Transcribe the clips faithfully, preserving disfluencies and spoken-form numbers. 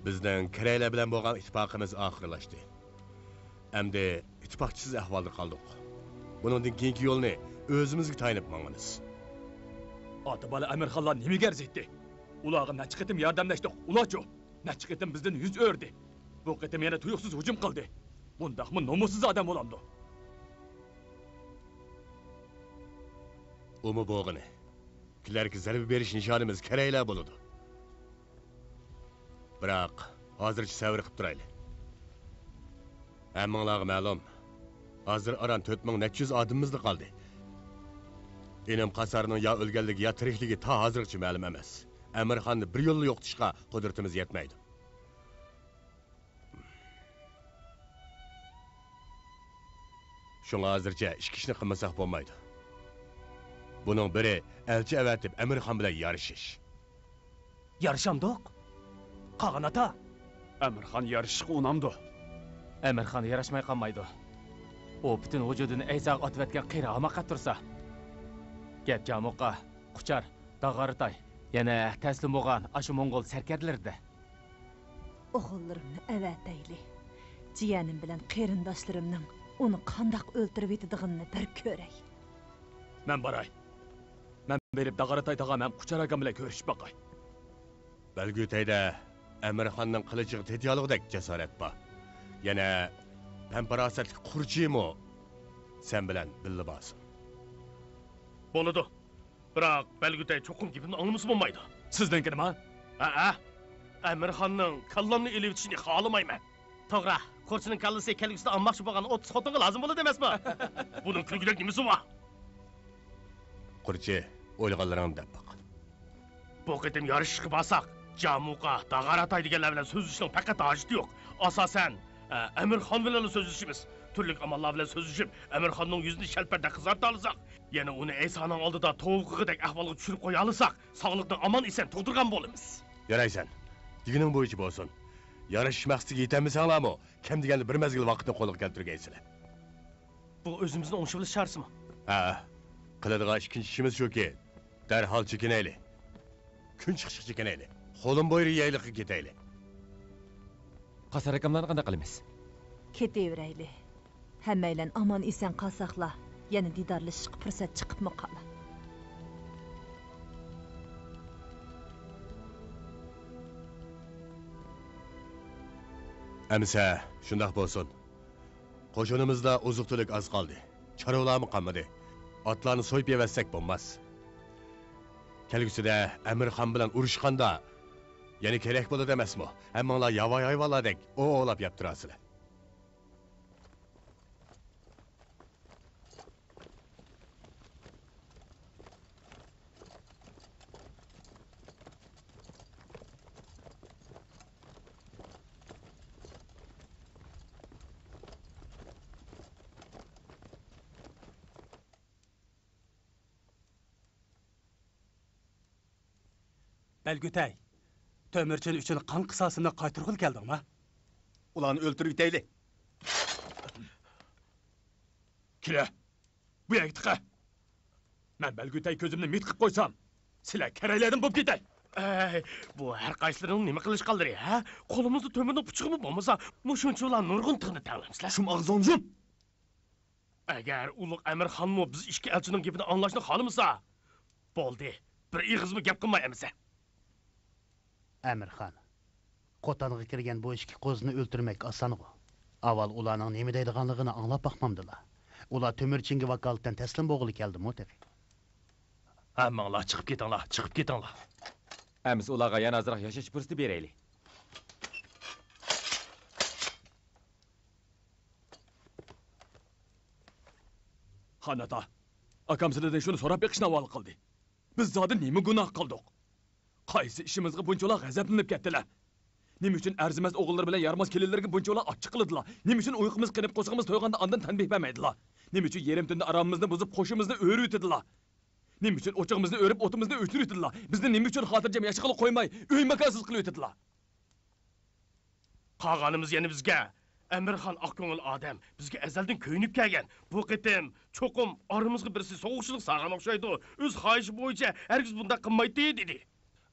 بىزنىڭ كېرەيلەر بىلەن بولغان ئىتتىپاقىمىز ئاخىرلاشتى. ئەمدى ئىتتىپاقچىسىز ئەھۋالدا قالدۇق. بۇنىڭدىن كېيىنكى يولنى ئۆزىمىزگە تايىنىپ ماڭىمىز. ئاتا-بالا ئەمىرخانلار نېمىگە ئەرزىيتتى؟ ئۇلارغا نەچچە قېتىم ياردەملەشتۇق، ئۇلارچۇ؟ نەچچە قېتىم بىزدىن يۈز ئۆرۈدى. بۇ قېتىم يەنە تۇيۇقسىز ھۇجۇم قىلدى. بۇنداقمۇ نومۇسسىز ئادەم بولامدۇ؟ ئۇمۇ بولغىنى. كېلەركى زەربە بېرىش نىشانىمىز كېرەيلەر بولىدۇ. بىراق، ھازىرچە سەۋر قىپ تۇرايلى. ھەممىڭلارغا مەلۇم، ھازىر ئاران تۆت مىڭ نەچچە يۈز ئادىمىمىزلا قالدى. ئىنىم قاسارنىڭ يا ئۆلگەنلىكى، يا تىرىكلىكى تا ھازىرغىچە مەلۇم ئەمەس. ئەمىرخاننى بىر يوللا يوقىتىشقا قۇدرىتىمىز يەتمەيدۇ. شۇڭا ھازىرچە ئىككى ئىشنى قىلمىساق بولمايدۇ. بۇنىڭ بىرى ئەلچى ئەۋەتىپ ئەمىرخان بىلەن يارىشىش. يارىشامدۇق؟ قاغان ئاتا! ئەمىرخان يارىشىشقا ئۇنامدۇ؟ ئەمىرخان ياراشماي قالمايدۇ. ئۇ پۈتۈن ۋۇجۇدىنى ئەيساغا ئاتىۋەتكەن قېرى ھاماقەت تۇرسا. گەپ جامۇقا، قۇچار، داغارتاي، يەنە تەسلىم بولغان ئاشۇ موڭغۇل سەركەردىلىرىدە. ئوغۇللىرىمنى ئەۋەتەيلى. جىيەنىم بىلەن قېرىنداشلىرىمنىڭ ئۇنى قانداق ئۆلتۈرۈۋېتىدىغىنىنى بىر كۆرەي. مەن باراي. مەن بېرىپ داغارتاي تاغام ھەم قۇچار ئاكام بىلەن كۆرۈشۈپ باقاي. بەلگۈتەيدە ئەمىرخاننىڭ قىلىچىغا تېتىيالىغۇدەك جاسارەت بار. يەنە پەم-پاراسەتلىك قۇرچىمۇ سەن بىلەن بىللە بارسۇن. بولىدۇ. بىراق بەلگۈتەي چوقۇم گېپىمنى ئاڭلىمىسا بولمايدۇ. سىزنىڭكىنىما؟ ھەئە. ئەمىرخاننىڭ كاللامنى ئېلىۋېتىشىنى خالىمايمەن. توغرا، قۇرچىنىڭ كاللىسى كەلگۈسىدە ئالماقچى بولغان ئوتتۇز خوتۇنغا لازىم بولىدۇ ئەمەسمۇ؟ بۇنىڭ كۈلكىدەك نېمىسى بار؟ قۇرچى، ئويلىغانلىرىڭنى دەپ باق. بۇ قېتىم يارىشىشقا بارساق، جامۇقا، داغاراتاي دېگەنلەر بىلەن سۆزلىشىشنىڭ پەقەت ھاجىتى يوق. ئاساسەن، ئە، ئەمىرخان بىلەنلا سۆزلىشىمىز. تۈرلۈك ئاماللار بىلەن سۆزلىشىپ، ئەمىرخاننىڭ يۈزىنى شەلپەردەك قىزارتالىساق، يەنە ئۇنى ئەيسانىڭ ئالدىدا توۋا قىلغۇدەك ئەھۋالغا چۈشۈرۈپ قويالىساق، ساغلىقنى ئامان-ئېسەن تۇغدۇرغان بولىمىز. يارايسەن، دېگىنىڭ بويىچە بولسۇن. يارىشىش مەقسىتىگە يېتەلمىسەڭلارمۇ، كەم دېگەندە بىر مەزگىل ۋاقىتنى قولغا كەلتۈرگەيسىلەر. بۇ ئۆزىمىزنى ئوڭشىۋېلىش چارىسىمۇ؟ ھە، قىلىدىغان ئىككىنچى ئىشىمىز شۇكى، دەرھال چېكىنەيلى. كۈن چىقىشقا چېكىنەيلى. قولۇم بويى يايلىققا كېتەيلى. قاسار ئاكاملارنى قانداق قىلىمىز؟ كېتىۋېرەيلى. ھەممەيلەن ئامان-ئېسەن قالساقلا، يەنە دىدارلىشىشقا پۇرسەت چىقىپمۇ قالا. ئەمىسە، شۇنداق بولسۇن. قوشۇنىمىزدا ئوزۇق-تۈلۈك ئاز قالدى. چارۋىلارمۇ قالمىدى. ئاتلارنى سويۇپ يەۋەتسەك بولماس. كەلگۈسىدە ئەمىرخان بىلەن ئۇرۇشقاندا، يەنە كېرەك بولىدۇ ئەمەسمۇ؟ ھەممىڭلار ياۋايى ھايۋانلاردەك ئوۋ ئوۋلاپ يەپ تۇرارسىلەر. بەلگۈتەي، تۆمۈرچىن ئۈچۈن قان قىساسىمنى قايتۇرغىلى كەلدىڭما؟ ئۇلارنى ئۆلتۈرۈۋېتەيلى. كېلە، بۇ يەرگە تىقە. مەن بەلگۈتەي كۆزۈمنى مىت قىپ قويسام، سىلەر كېرەيلەردىن بولۇپ كېتەي. ئەي، بۇ ھەر قايسىلىرىنىڭ نېمە قىلىشقانلىرى، ھە؟ قولىمىزدا تۆمۈرنىڭ پۇچىقىمۇ بولمىسا، مۇشۇنچىۋالا نۇرغۇن تىغنى تەڭلەمسىلەر. شۇم ئاغزىڭنى يۇم! ئەگەر ئۇلۇغ ئەمىرخانمۇ بىز ئىككى ئەلچىنىڭ گېپىنى ئاڭلاشنى خالىمىسا، بولدى، بىر ئېغىزمۇ گەپ قىلماي ئەمىسە. ئەمىرخان، قوتانغا كىرگەن بۇ ئىككى قوزىنى ئۆلتۈرمەك ئاسانغۇ. ئاۋۋال ئۇلارنىڭ نېمە دەيدىغانلىقىنى ئاڭلاپ باقمامدىلا. ئۇلار تۆمۈرچىنگە ۋاكالىتەن تەسلىم بولغىلى كەلدىمۇ تېخى؟ ھەممىڭلار چىقىپ كېتىڭلار، چىقىپ كېتىڭلار. ئەمىسە ئۇلارغا يەنە ئازراق ياشاش پۇرسىتى بېرەيلى. خان ئاتا، ئاكام سىلەردىن شۇنى سوراپ بېقىشنى ھاۋالە قىلدى. بىز زادى نېمە گۇناھ قىلدۇق؟ قايسى ئىشىمىزغا بۇنچىلا غەزەپلىنىپ كەتتىلە؟ نېمە ئۈچۈن ئەرزىمەس ئوغۇللىرى بىلەن يارىماس كېلىنلىرىگە بۇنچىلا ئاچچىق قىلىدىلا؟ نېمە ئۈچۈن ئۇيقۇمىز قېنىپ قورسىقىمىز تويغاندا ئاندىن تەنبىھ بەرمەيدىلا؟ نېمە ئۈچۈن يېرىم تۈندە ئارامىمىزنى بۇزۇپ قوشۇمىزنى ئۆرۈۋېتىدىلا؟ نېمە ئۈچۈن ئوچىقىمىزنى ئۆرۈپ ئوتىمىزنى ئۆچۈرۈۋېتىدىلا؟ بىزنى نېمە ئۈچۈن خاتىرجەم ياشىغىلى قويماي ئۆي ماكانسىز قىلىۋېتىدىلا؟ قالغىنىمىز يەنە بىزگە. ئەمىرخان ئاق كۆڭۈل ئادەم، بىزگە ئەزەلدىن كۆيۈنۈپ كەلگەن. بۇ قېتىم چوقۇم ئارىمىزغا بىرسى سوغۇقچىلىق سالغان ئوخشايدۇ. ئۆز خاھىشى بويىچە ھەرگىز بۇنداق قىلمايتتى، دېدى.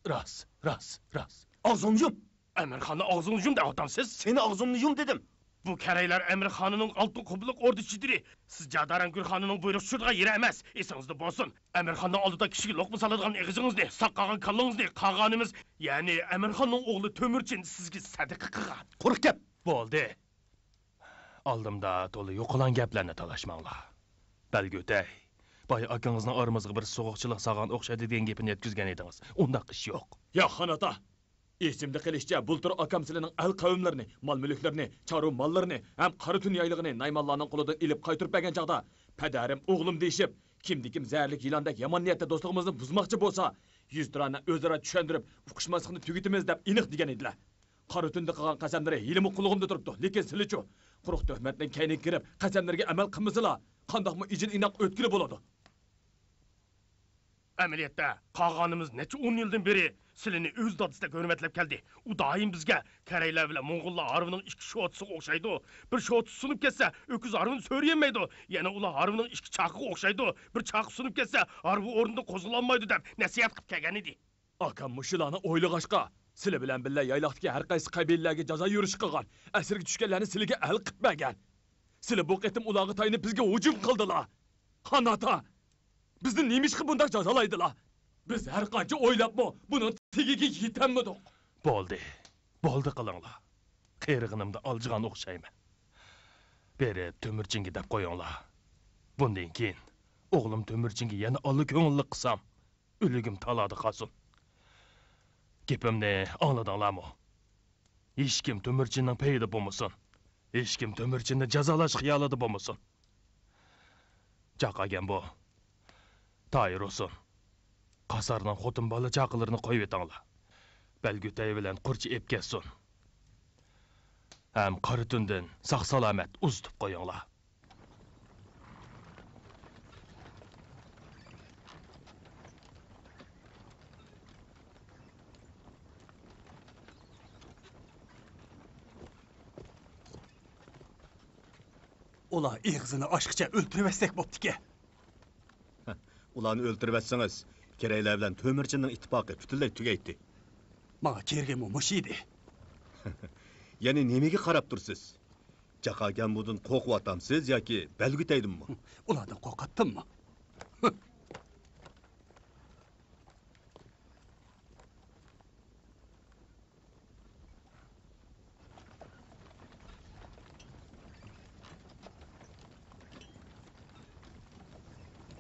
راست، راست، راست. ئاغزىڭنى يۇم! ئەمىرخاننىڭ ئاغزىنى يۇم دەۋاتامسىز؟ سېنى ئاغزىمنى يۇم دېدىم. بۇ كەرەيلەر ئەمىرخاننىڭ ئالتۇن قۇبلىلىق ئوردىچىلىرى. سىز جادارەنگۈر خاننىڭ بۇيرۇق چۈشۈرىدىغان يېرى ئەمەس. ئېسىڭىزدە بولسۇن. ئەمىرخاننىڭ ئالدىدا كىشىگە لوقما سالىدىغان ئېغىزىڭىزنى، ساق قالغان كاللىڭىزنى قاغانىمىز، يەنى ئەمىرخاننىڭ ئوغلى تۆمۈرچىن سىزگە سەدىقە قىلغان. قۇرۇق گەپ. بولدى. ئالدىمدا تولا يوقىلاڭ گەپلەرنى تالاشماڭلار. بەلگۈتەي، بايا ئاكىڭىزنىڭ ئارىمىزغا بىر سوغۇقچىلىق سالغان ئوخشايدۇ دېگەن گېپىنى يەتكۈزگەن ئىدىڭىز. ئۇنداق ئىش يوق. ياق، خان ئاتا. ئېسىمدە قېلىشىچە، بۇلتۇر ئاكام سىلىنىڭ ئەل قەۋملىرىنى، مال مۈلۈكلىرىنى، چارۋا ماللىرىنى ھەم قارا تۈن يايلىقىنى نايمانلارنىڭ قولىدىن ئېلىپ قايتۇرۇپ بەرگەن چاغدا، پەدەرىم ئوغلۇم دېيىشىپ، كىمدىكىم زەھەرلىك يىلاندەك يامان نىيەتتە دوستلۇقىمىزنى بۇزماقچى بولسا، يۈزتۇرانە ئۆزئارا چۈشەندۈرۈپ، ئۇقۇشماسلىقنى تۈگىتىمىز دەپ ئېنىق دېگەن ئىدىلە. قارا تۈندە قىلغان قەسەملىرى ھېلىمۇ قۇلىقىمدا تۇرۇپتۇ، لېكىن سىلىچۇ؟ قۇرۇق تۆھمەتنىڭ كەينىگە كىرىپ، قەسەملىرىگە ئەمەل قىلمىسىلا، قانداقمۇ ئىجىل ئىناق ئۆتكىلى بولىدۇ؟ ئەمەلىيەتتە، قاغانىمىز نەچچە ئون يىلدىن بېرى سىلىنى ئۆز دادىسىدەك ھۆرمەتلەپ كەلدى. ئۇ دائىم بىزگە، كەرەيلەر بىلەن موڭغۇللار ھارۋىنىڭ ئىككى شوتىسىغا ئوخشايدۇ. بىر شوتىسى سۇنۇپ كەتسە، ئۆكۈز ھارۋىنى سۆرىيەلمەيدۇ. يەنە ئۇلار ھارۋىنىڭ ئىككى چاقىغا ئوخشايدۇ. بىر چاقى سۇنۇپ كەتسە، ھارۋا ئورنىدىن قوزغىلالمايدۇ دەپ نەسىھەت قىلىپ كەلگەنىدى. ئاكام مۇشۇلارنى ئويلىغاچقا، سىلى بىلەن بىللە يايلاقتىكى ھەر قايسى قەبىلىلەرگە جازا يۈرۈشى قىلغان، ئەسىرگە چۈشكەنلەرنى سىلىگە ئەل قىلىپ بەرگەن. سىلى بۇ قېتىم ئۇلارغا تايىنىپ بىزگە ھۇجۇم قىلدىلا. خان ئاتا، بىزنى نېمىشقا بۇنداق جازالايدىلا؟ بىز ھەر قانچە ئويلاپمۇ بۇنىڭ تېگىگە يېتەلمىدۇق. بولدى، بولدى قىلىڭلار. قېرىغىنىمدا ئالجىغان ئوخشايمەن. بېرىپ تۆمۈرچىنگە دەپ قويۇڭلار. بۇندىن كېيىن ئوغلۇم تۆمۈرچىنگە يەنە ئاللىكۆڭۈللۈق قىلسام، ئۆلۈگۈم تالادا قالسۇن. گېپىمنى ئاڭلىدىڭلارمۇ؟ ھېچكىم تۆمۈرچىننىڭ پېيىدا بولمىسۇن. ھېچكىم تۆمۈرچىننى جازالاش خىيالىدا بولمىسۇن. جاقاگەن بۇ. تايىر ھوسۇن. قاسارنىڭ خوتۇن بالا چاقىلىرىنى قويۇۋېتىڭلار. بەلگۈتەي بىلەن قۇرچى ئېپ كەتسۇن. ھەم قارا تۈندىن ساق-سالامەت ئۇزىتىپ قويۇڭلار. ئۇلار ئېغىزىنى ئاچقىچە ئۆلتۈرۈۋەتسەك بوپتىكەن. ئۇلارنى ئۆلتۈرۈۋەتسىڭىز، كېرەيلەر بىلەن تۆمۈرچىننىڭ ئىتتىپاقى پۈتۈنلەي تۈگەيتتى. ماڭا كېرىكىمۇ مۇشۇ ئىدى. يەنە نېمىگە قاراپ تۇرسىز؟ جاقاگەنبۇدىن قورقۇۋاتامسىز ياكى بەلگۈتەيدىنمۇ؟ ئۇلاردىن قورقاتتىممۇ؟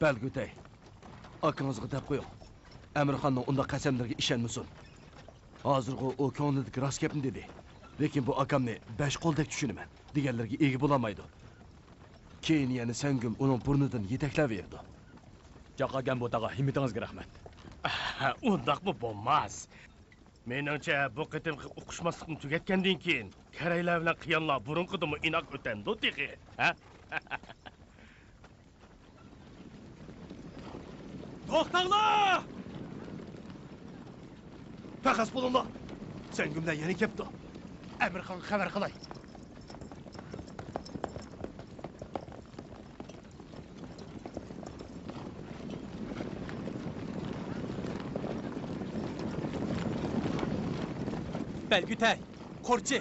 بەلگۈتەي، ئاكىڭىزغا دەپ قويۇڭ، ئەمىرخاننىڭ ئۇنداق قەسەملىرىگە ئىشەنمىسۇن. ھازىرغۇ ئۇ كۆڭلىدىكى راست گەپنى دېدى. لېكىن بۇ ئاكامنى بەش قولدەك چۈشىنىمەن دېگەنلىرىگە ئىگە بولالمايدۇ. كېيىن يەنە سەڭگۈم ئۇنىڭ بۇرنىدىن يېتەكلەۋېرىدۇ. جاقاگەنبۇ تاغا، ھىممىتىڭىزگە رەھمەت. ئۇنداقمۇ بولماس. مېنىڭچە، بۇ قېتىمقى ئۇقۇشماسلىقنى تۈگەتكەندىن كېيىن، كەرەيلەر بىلەن قىيانلار بۇرۇنقىدىنمۇ ئىناق ئۆتەمدۇ تېخى، ھە؟ توختاڭلار! پەخەس بولۇڭلار! سەڭگۈملەر يەنە كەپتۇ. ئەمىرخانغا خەۋەر قىلاي. بەلگۈتەي، قورچى،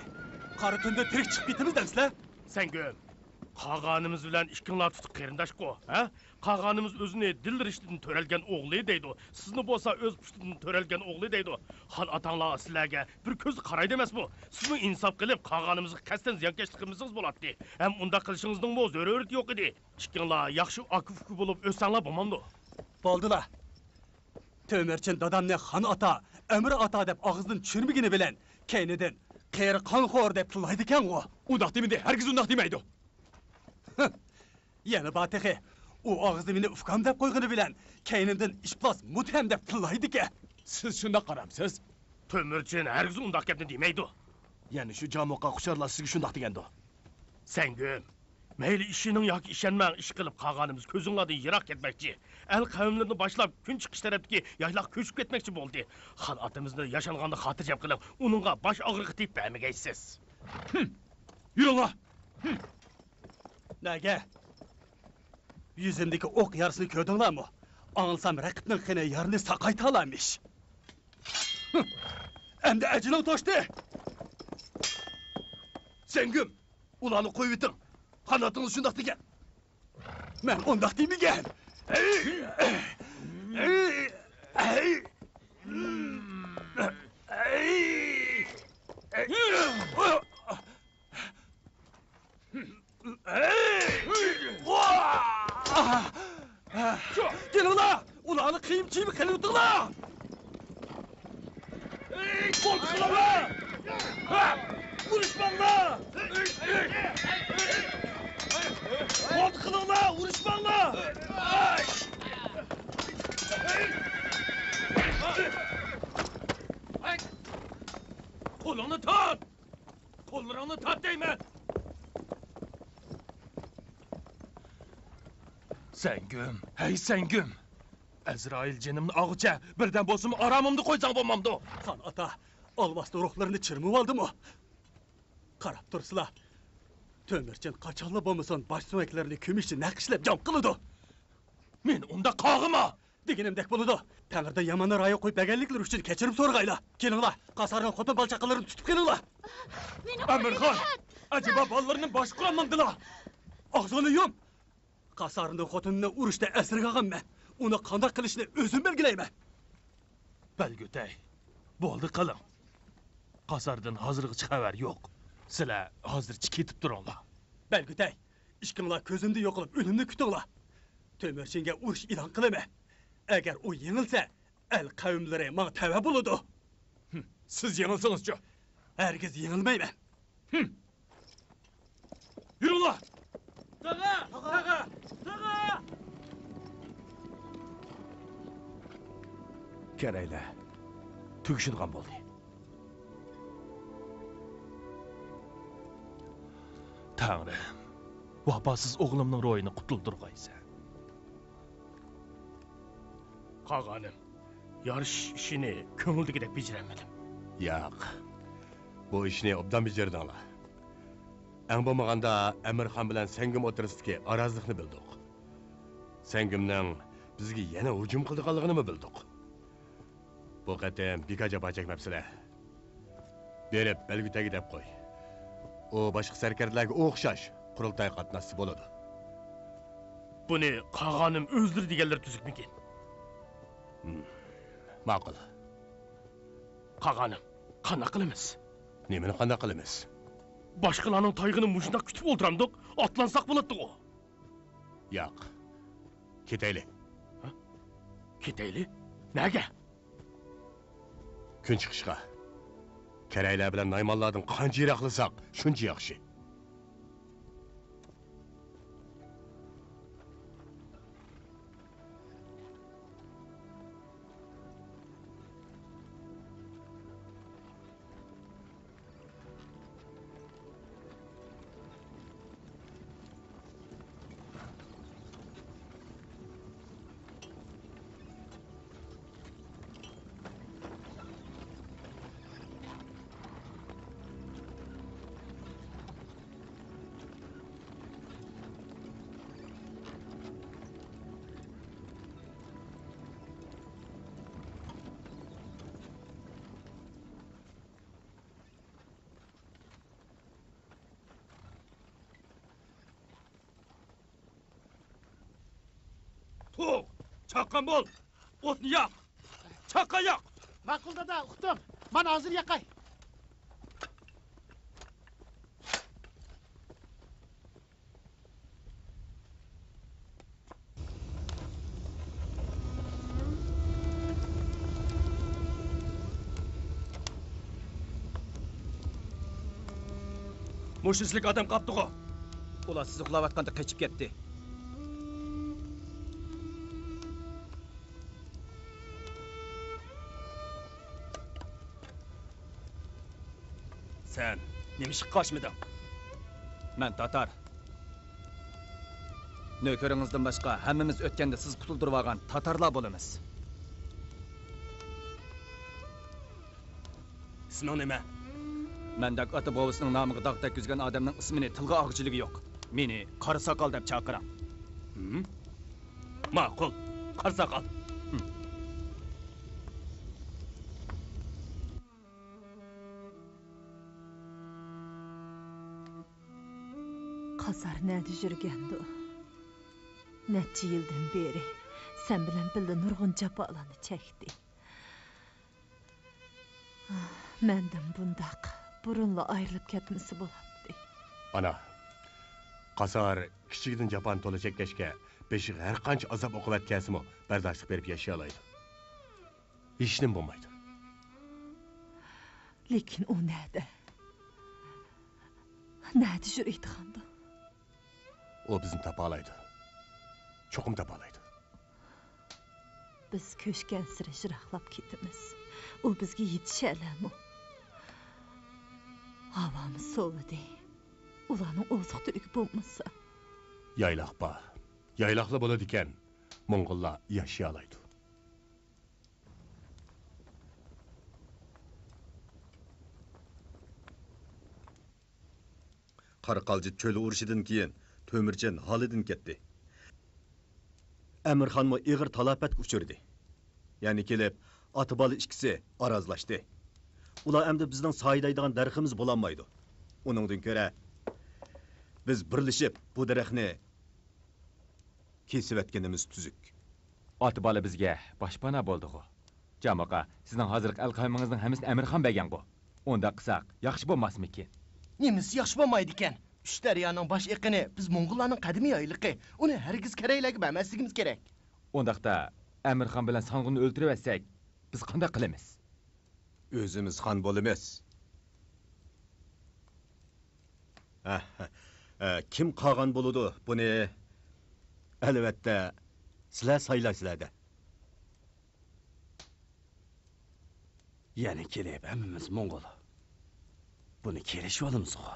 قارا تۈندە تىرىك چىقىپ كېتىمىز دەمسىلەر؟ سەڭگۈم، قاغانىمىز بىلەن ئىككىڭلار تۇتۇق قېرىنداشقۇ، ھە؟ قاغانىمىز ئۆزىنى دىل رىشتىدىن تۆرەلگەن ئوغلى دەيدۇ، سىزنى بولسا ئۆز پۇشتىدىن تۆرەلگەن ئوغلى دەيدۇ. خان ئاتاڭلار سىلەرگە بىر كۆزدە قارايدۇ ئەمەسمۇ؟ سىزمۇ ئىنساپ قىلىپ، قاغانىمىزغا قەستەن زىيانكەشلىك قىلمىسىڭىز بولاتتى. ھەم ئۇنداق قىلىشىڭىزنىڭمۇ زۆرۈرىيىتى يوق ئىدى. ئىككىڭلار ياخشى ئاكا-ئۇكا بولۇپ ئۆتسەڭلار بولمامدۇ؟ بولدىلا. تۆمۈرچىن دادامنى خان ئاتا، ئەمىر ئاتا دەپ ئاغزىدىن چۈشۈرمىگىنى بىلەن، كەينىدىن قېرى قانخور دەپ تىللايدىكەنغۇ. ئۇنداق دېمىدى، ھەرگىز ئۇنداق دېمەيدۇ. يەنە بار تېخى. ئۇ ئاغزىدا مېنى ئۇكام دەپ قويغىنى بىلەن، كەينىمدىن ئىپلاس مۇتھەم دەپ تىللايدىكەن. سىز شۇنداق قارامسىز؟ تۆمۈرچىن ھەرگىز ئۇنداق گەپنى دېمەيدۇ. يەنە شۇ جامۇقا قۇشارلار سىزگە شۇنداق دېگەندۇ. سەڭگۈم، مەيلى ئىشىنىڭ ياكى ئىشەنمەڭ، ئىشقىلىپ قاغانىمىز كۆزۈڭلاردىن يىراق كەتمەكچى. ئەل قەۋملىرىنى باشلاپ كۈنچىقىش تەرەپتىكى يايلاققا كۆچۈپ كەتمەكچى بولدى. خان ئاتىمىزنى ياشانغاندا خاتىرجەم قىلىپ، ئۇنىڭغا باش ئاغرىقى تېگىپ بەرمىگەيسىز. ھىم. يۈرۈڭلار! ھىم. نەگە؟ يۈزۈمدىكى ئوق يارىسىنى كۆردۈڭلارمۇ؟ ئاڭلىسام، رەقىبنىڭ قېنى يارىنى ساقايتالارمىش. ھىم. ئەمدى ئەجىلىڭ توشتى! سەڭگۈم، ئۇلارنى قويۇۋېتىڭ. قاناتىڭىز شۇنداق دېگەن. مەن ئۇنداق دېمىگەن. كېلىڭلار! ئۇلارنى قىيما-چىيما قىلىۋېتىڭلار! بولدى قىلىڭلار! ئۇرۇشماڭلار! بولدى قىلىڭلار، ئۇرۇشماڭلار! قولۇڭنى تارت! قوللىرىڭنى تارت دەيمەن! سەڭگۈم، ھەي سەڭگۈم! ئەزرائىل جېنىمنى ئالغۇچە بىردەم بولسىمۇ ئارامىمدا قويساڭ بولمامدۇ؟ خان ئاتا، ئالۋاستى روھلىرىنى چىرمىۋالدىمۇ؟ قاراپ تۇرسىلا، تۆمۈرچىن قاچانلا بولمىسۇن باش سۆڭەكلىرىنى كۈمۈشتىن نەقىشلەپ جام قىلىدۇ. مېنى ئۇنداق قارغىما! دېگىنىمدەك بولىدۇ. تەڭرىدىن ياماننى رايىغا قويۇپ بەرگەنلىكلىرى ئۈچۈن كەچۈرۈم سورىغايلا. كېلىڭلار، قاسارنىڭ خوتۇن بالا-چاقىلىرىنى تۇتۇپ كېلىڭلار. مېنى ئەمىرخان، ئەجەبا بالىلىرىنى باشقۇرالمامدىلا؟ ئاغزىڭنى يۇم! قاسارنىڭ خوتۇنىنى ئۇرۇشتا ئەسىرگە ئالغانمەن. ئۇنى قانداق قىلىشنى ئۆزۈم بەلگىلەيمەن. بەلگۈتەي، بولدى قىلىڭ. قاساردىن ھازىرغىچە خەۋەر يوق. سىلەر ھازىرچە كېتىپ تۇرۇڭلار. بەلگۈتەي، ئىككىڭلار كۆزۈمدىن يوقىلىپ ئۆلۈمنى كۈتۈڭلار. تۆمۈرچىنگە ئۇرۇش ئېلان قىلىمەن. ئەگەر ئۇ يېڭىلسە، ئەل قەۋملىرى ماڭا تەۋە بولىدۇ. ھىم، سىز يېڭىلسىڭىزچۇ؟ ھەرگىز يېڭىلمەيمەن. ھىم. يۈرۈڭلار! تاغا! تاغا! تاغا! كەرەيلەر تۈگىشىدىغان بولدى. تەڭرىم، ۋاپاسىز ئوغلۇمنىڭ روھىنى قۇتۇلدۇرغايسەن. قاغانىم، يارىشىش ئىشىنى كۆڭۈلدىكىدەك بېجىرەلمىدىم. ياق، بۇ ئىشنى ئوبدان بېجىردىڭلار. ئەڭ بولمىغاندا ئەمىرخان بىلەن سەڭگۈم ئوتتۇرىسىدىكى ئارازىلىقنى بىلدۇق. سەڭگۈمنىڭ بىزگە يەنە ھۇجۇم قىلىدىغانلىقىنىمۇ بىلدۇق. بۇ قېتىم بىكار جاپا چەكمەپسىلەر. بېرىپ بەلگۈتەيگە دەپ قوي. ئۇ باشقا سەركەردىلەرگە ئوخشاش قۇرۇلتايغا قاتناشسا بولىدۇ. بۇنى قاغانىم ئۆزلىرى دېگەنلىرى تۈزۈكمىكىن؟ ھىم، ماقۇل. قاغانىم، قانداق قىلىمىز؟ نېمىنى قانداق قىلىمىز؟ باشقىلارنىڭ تايىقىنى مۇشۇنداق كۈتۈپ ئولتۇرامدۇق؟ ئاتلانساق بولاتتىغۇ. ياق. كېتەيلى. ھە؟ كېتەيلى؟ نەگە؟ كۈن چىقىشقا. كەرەيلەر بىلەن نايمانلاردىن قانچە يىراقلىساق، شۇنچە ياخشى. تۇغ! چاققان بول! ئوتنى ياق! چاققان ياق! ماقۇل دادا، ئۇقتۇم. مانا ھازىر ياقاي. مۇشۇنچىلىك ئادەم قاپتىغۇ؟ ئۇلار سىز ئۇخلاۋاتقاندا قېچىپ كەتتى. سەن نېمىشقا قاچمىدىڭ؟ مەن تاتار. نۆكىرىڭىزدىن باشقا ھەممىمىز ئۆتكەندە سىز قۇتۇلدۇرۇۋالغان تاتارلار بولىمىز. ئىسمىڭ نېمە؟ مەندەك ئاتا-بوۋىسىنىڭ نامىغا داغ تەگكۈزگەن ئادەمنىڭ ئىسمىنى تىلغا ئالغۇچىلىكى يوق. مېنى قارا ساقال دەپ چاقىرىڭ. ھىم؟ ماقۇل، قارا ساقال. ھىم. قازار نەدە يۈرگەندۇ؟ نەچچە يىلدىن بېرى سەن بىلەن بىللە نۇرغۇن جاپالارنى چەكتى. مەندىن بۇنداق بۇرۇنلا ئايرىلىپ كەتمىسە بولاتتى. ئانا، قازار كىچىكىدىن جاپانى تولا چەككەچكە، بېشىغا ھەر قانچە ئازاب-ئوقۇبەت كەلسىمۇ، بەرداشلىق بېرىپ ياشىيالايدۇ. ھېچنېمە بولمايدۇ. لېكىن ئۇ نەدە؟ نەدە يۈرىدىغاندۇ؟ ئۇ بىزنى تاپالايدۇ. چوقۇم تاپالايدۇ. بىز كۆچكەنسېرى يىراقلاپ كېتىمىز. ئۇ بىزگە يېتىشەلەرمۇ؟ ھاۋامۇ سوۋۇدى. ئۇلارنىڭ ئوزۇق-تۈلۈكى بولمىسا. يايلاق بار. يايلاقلا بولىدىكەن. موڭغۇللار ياشىيالايدۇ. قارا قالجىت چۆل ئۇرۇشىدىن كېيىن تۆمۈرچىن ھالىدىن كەتتى. ئەمىرخانمۇ ئېغىر تالاپەتكە ئۇچرىدى. يەنە كېلىپ ئاتا-بالا ئىككىسى ئارازلاشتى. ئۇلار ئەمدى بىزنىڭ سايىدايدىغان دەرىخىمىز بولالمايدۇ. ئۇنىڭدىن كۆرە بىز بىرلىشىپ بۇ دەرەخنى كېسىۋەتكىنىمىز تۈزۈك. ئاتا-بالا بىزگە باشپانا بولدىغۇ. جامۇقا، سىزنىڭ ھازىرقى ئەل-قەۋمىڭىزنىڭ ھەممىسىنى ئەمىرخان بەرگەنغۇ. ئۇنداق قىلساق ياخشى بولماسمىكىن؟ نېمىسى ياخشى بولمايدىكەن؟ ئۈچ دەريانىڭ باش ئېقىنى بىز موڭغۇللارنىڭ قەدىمىي يايلىقى. ئۇنى ھەرگىز كېرەيلەرگە بەرمەسلىكىمىز كېرەك. ئۇنداقتا ئەمىرخان بىلەن سانغۇننى ئۆلتۈرۈۋەتسەك، بىز قانداق قىلىمىز؟ ئۆزىمىز خان بولىمىز. ھە، ھە. ئە، كىم قاغان بولىدۇ، بۇنى، ئەلۋەتتە، سىلەر سايلايسىلەر-دە. يەنە كېلىپ ھەممىمىز موڭغۇل. بۇنى كېلىشىۋالىمىزغۇ.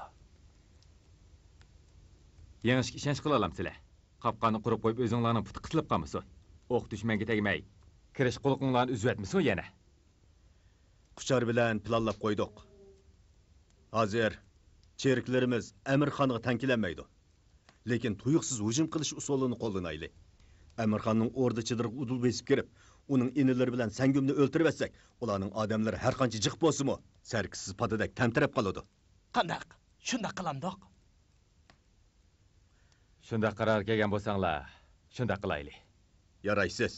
يېڭىشكە ئىشەنچ قىلالامسىلەر؟ قاپقاننى قۇرۇپ قويۇپ ئۆزۈڭلارنىڭ پۇتى قىسىلىپ قالمىسۇن. ئوق دۈشمەنگە تەگمەي، كىرىش قۇلىقىڭلارنى ئۈزۈۋەتمىسۇن يەنە. قۇچار بىلەن پىلانلاپ قويدۇق. ھازىر چېرىكلىرىمىز ئەمىرخانغا تەڭ كېلەلمەيدۇ. لېكىن تۇيۇقسىز ھۇجۇم قىلىش ئۇسۇلىنى قوللىنايلى. ئەمىرخاننىڭ ئوردا-چېدىرىغا ئۇدۇل بېسىپ كىرىپ، ئۇنىڭ ئىنىلىرى بىلەن سەڭگۈمنى ئۆلتۈرۈۋەتسەك، ئۇلارنىڭ ئادەملىرى ھەرقانچە جىق بولسىمۇ، سەركىسىز پادىدەك تەمتىرەپ قالىدۇ. قانداق؟ شۇنداق قىلامدۇق؟ شۇنداق قارارغا كەلگەن بولساڭلار، شۇنداق قىلايلى. يارايسىز.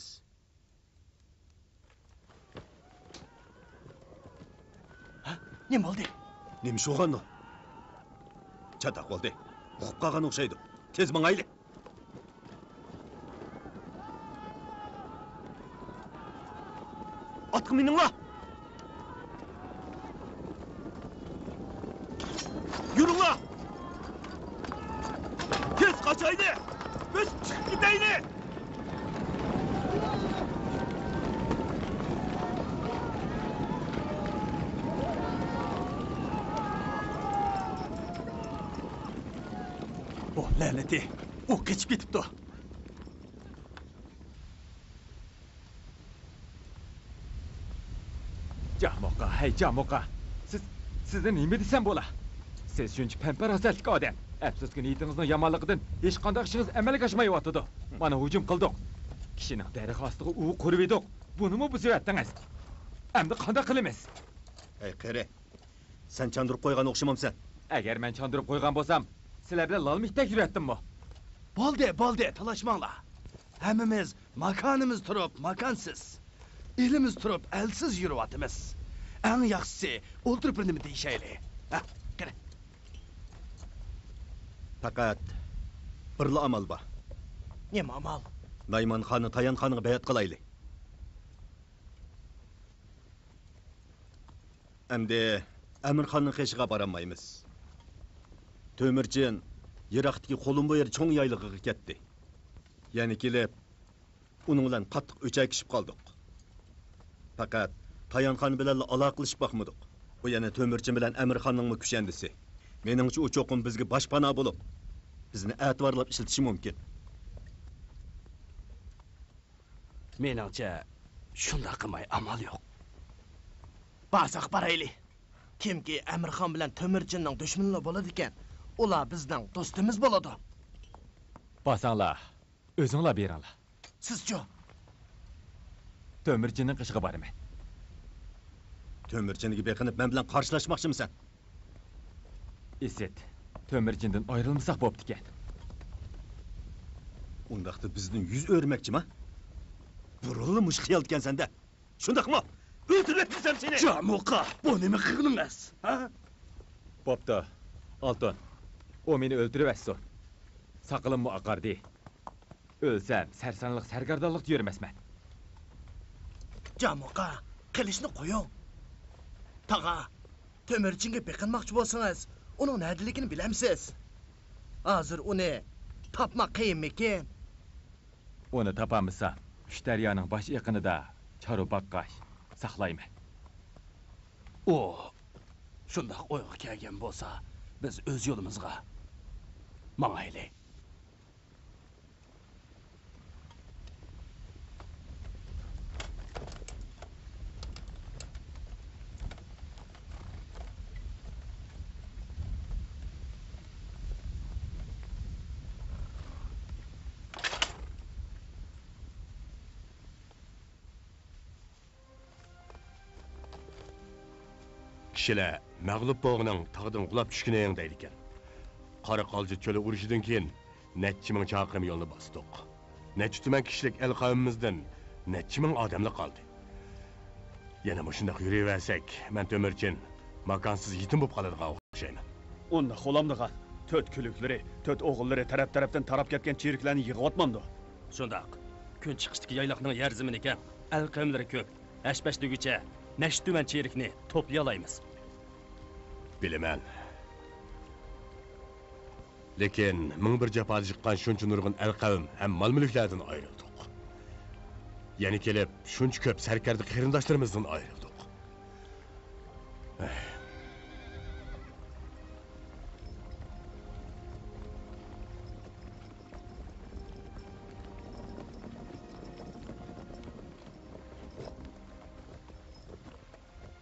ھە؟ نېمە بولدى؟ نېمە ئىش بولغاندۇ؟ چاتاق بولدى. ئۇقۇپ قالغان ئوخشايدۇ. تېز ماڭايلى. ئاتقا مىنىڭلار! يۈرۈڭلار! تېز قاچايلى! بىز چىقىپ كېتەيلى! ئوھ، لەنىتى! ئۇ قېچىپ كېتىپتۇ! جامۇقا، ھەي جامۇقا! سىز، سىزنى نېمە دېسەم بولا؟ سىز شۇنچە پەم-پاراسەتلىك ئادەم. ئەپسۇسكى، نىيىتىڭىزنىڭ يامانلىقىدىن ھېچقانداق ئىشىڭىز ئەمەلگە ئاشمايۋاتىدۇ. مانا ھۇجۇم قىلدۇق. كىشىنىڭ دەرىخى ئاستىغا ئۇۋا قۇرۇۋىدۇق. بۇنىمۇ بۇزۇۋەتتىڭىز. ئەمدى قانداق قىلىمىز؟ ھەي قېرى، سەن چاندۇرۇپ قويغان ئوخشىمامسەن؟ ئەگەر مەن چاندۇرۇپ قويغان بولسام، سىلەر بىلەن لالما ئىتتەك يۈرەتتىممۇ؟ بولدى، بولدى، تالاشماڭلار. ھەممىمىز ماكانىمىز تۇرۇپ ماكانسىز، ئېلىمىز تۇرۇپ ئەلسىز يۈرۈۋاتىمىز. ئەڭ ياخشىسى، ئولتۇرۇپ بىر نېمە دېيىشەيلى. ھە، قېنى. پەقەت بىرلا ئامال بار. نېمە ئامال؟ نايمانخاننى تايانخانغا بەيئەت قىلايلى. ئەمدى ئەمىرخاننىڭ قېشىغا بارالمايمىز. تۆمۈرچىن يىراقتىكى قولۇمبۇ يەر چوڭ يايلىقىغا كەتتى. يەنە كېلىپ، ئۇنىڭ بىلەن قاتتىق ئۆچەكىشىپ قالدۇق. پەقەت تايانخان بىلەنلا ئالاقىلىشىپ باقمىدۇق. ئۇ يەنە تۆمۈرچىن بىلەن ئەمىرخاننىڭمۇ كۈشەندىسى. مېنىڭچە، ئۇ چوقۇم بىزگە باشپانا بولۇپ، بىزنى ئەتىۋارلاپ ئىشلىتىشى مۇمكىن. مېنىڭچە، شۇنداق قىلماي ئامال يوق. بارساق بارايلى. كىمكى ئەمىرخان بىلەن تۆمۈرچىننىڭ دۈشمىنىلا بولىدىكەن، ئۇلار بىزنىڭ دوستىمىز بولىدۇ. بارساڭلار، ئۆزۈڭلار بېرىڭلار. سىزچۇ؟ تۆمۈرچىننىڭ قېشىغا بارىمەن. تۆمۈرچىنگە بېقىنىپ مەن بىلەن قارشىلاشماقچىمىسەن؟ ئىسىت، تۆمۈرچىندىن ئايرىلمىساق بوپتىكەن. ئۇنداقتا بىزدىن يۈز ئۆرۈمەكچىما؟ بۇرۇنلا مۇشۇ خىيالدىكەنسەن-دە. شۇنداقمۇ؟ ئۆلتۈرۈۋەتمىسەم سېنى! جامۇقا، بۇ نېمە قىلغىنىڭىز، ھە؟ بوپتۇ، ئالتۇن. ئۇ مېنى ئۆلتۈرۈۋەتسۇن. ساقىلىممۇ ئاقاردى. ئۆلسەم، سەرسانلىق، سەرگەردانلىقتا يۈرمەسمەن. جامۇقا، قىلىچنى قويۇڭ. تاغا، تۆمۈرچىنگە بېقىنماقچى بولسىڭىز، ئۇنىڭ نەدىلىكىنى بىلەمسىز؟ ھازىر ئۇنى تاپماق قىيىنمىكىن؟ ئۇنى تاپالمىسام، ئۈچ دەريانىڭ باش ئېقىنىدا چارۋا باققاچ ساقلايمەن. ئۇ شۇنداق ئويغا كەلگەن بولسا، بىز ئۆز يولىمىزغا ماڭايلى. كىشىلەر مەغلۇپ بولغىنىڭ تاغدىن غۇلاپ چۈشكىنىڭ دەيدىكەن. قارا قالجا چۆلى ئۇرۇشىدىن كېيىن نەچچە مىڭ چاقىرىم يولنى باستۇق. نەچچە تۈمەن كىشىلىك ئەل قەۋمىمىزدىن نەچچە مىڭ ئادەملا قالدى. يەنە مۇشۇنداق يۈرۈۋەرسەك، مەن تۆمۈرچىن ماكانسىز يېتىم بولۇپ قالىدىغان ئوخشايمەن. ئۇنداق بولامدىغان؟ تۆت كۈلۈكلىرى، تۆت ئوغۇللىرى تەرەپ-تەرەپتىن تاراپ كەتكەن چېرىكلەرنى يىغىۋاتمامدۇ؟ شۇنداق. كۈنچىقىشتىكى يايلاقنىڭ يەر زېمىنى كەڭ، ئەل قەۋملىرى كۆپ. ھەش-پەش دېگۈچە نەچچە تۈمەن چېرىكنى توپلىيالايمىز. بىلىمەن. لېكىن مىڭ بىر جاپادا چىققان شۇنچە نۇرغۇن ئەل قەۋم ھەم مال-مۈلۈكلەردىن ئايرىلدۇق. يەنە كېلىپ شۇنچە كۆپ سەركەردە قېرىنداشلىرىمىزدىن ئايرىلدۇق.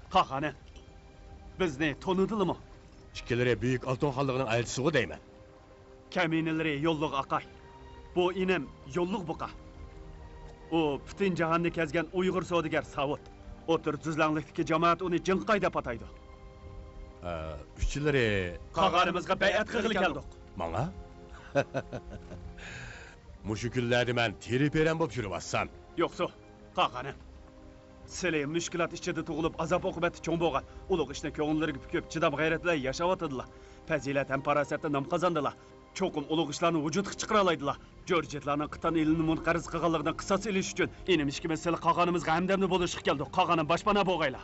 قاغانىم، بىزنى تونۇدىلىمۇ؟ ئىككىلىرى بۈيۈك ئالتۇن خانلىقىنىڭ ئەلچىسىغۇ دەيمەن. كەمىنىلىرى يوللۇق ئاقاي. بۇ ئىنىم يوللۇق بۇقا. ئۇ پۈتۈن جاھاننى كەزگەن ئۇيغۇر سودىگەر ساۋۇت. ئوتتۇرا تۈزلەڭلىكتىكى جامائەت ئۇنى جىڭقاي دەپ ئاتايدۇ. ئە، ئۈچىلىرى قاغانىمىزغا بەيئەت قىلغىلى كەلدۇق. ماڭا؟ مۇشۇ كۈنلەردە مەن تېرە پېرەن بولۇپ يۈرۈۋاتسام. يوقسۇ، قاغانىم. سىلى مۈشكۈلات ئىچىدە تۇغۇلۇپ، ئازاب-ئوقۇبەتتە چوڭ بولغان، ئۇلۇغ ئىشنى كۆڭۈللىرىگە پۈكۈپ، چىدام-غەيرەت بىلەن ياشاۋاتىدىلا. پەزىلەت ھەم پاراسەتتە نام قازاندىلا. چوقۇم ئۇلۇغ ئىشلارنى ۋۇجۇدقا چىقىرالايدىلا. جۇرجىتلارنىڭ قىتان ئېلىنى مۇنقەرز قىلغانلىقىدىن قىساس ئېلىش ئۈچۈن ئىنىم ئىككىمىز سىلى قاغانىمىزغا ھەمدەمدە بولۇشقا كەلدۇق. قاغانىم باشپانا بولغايلا.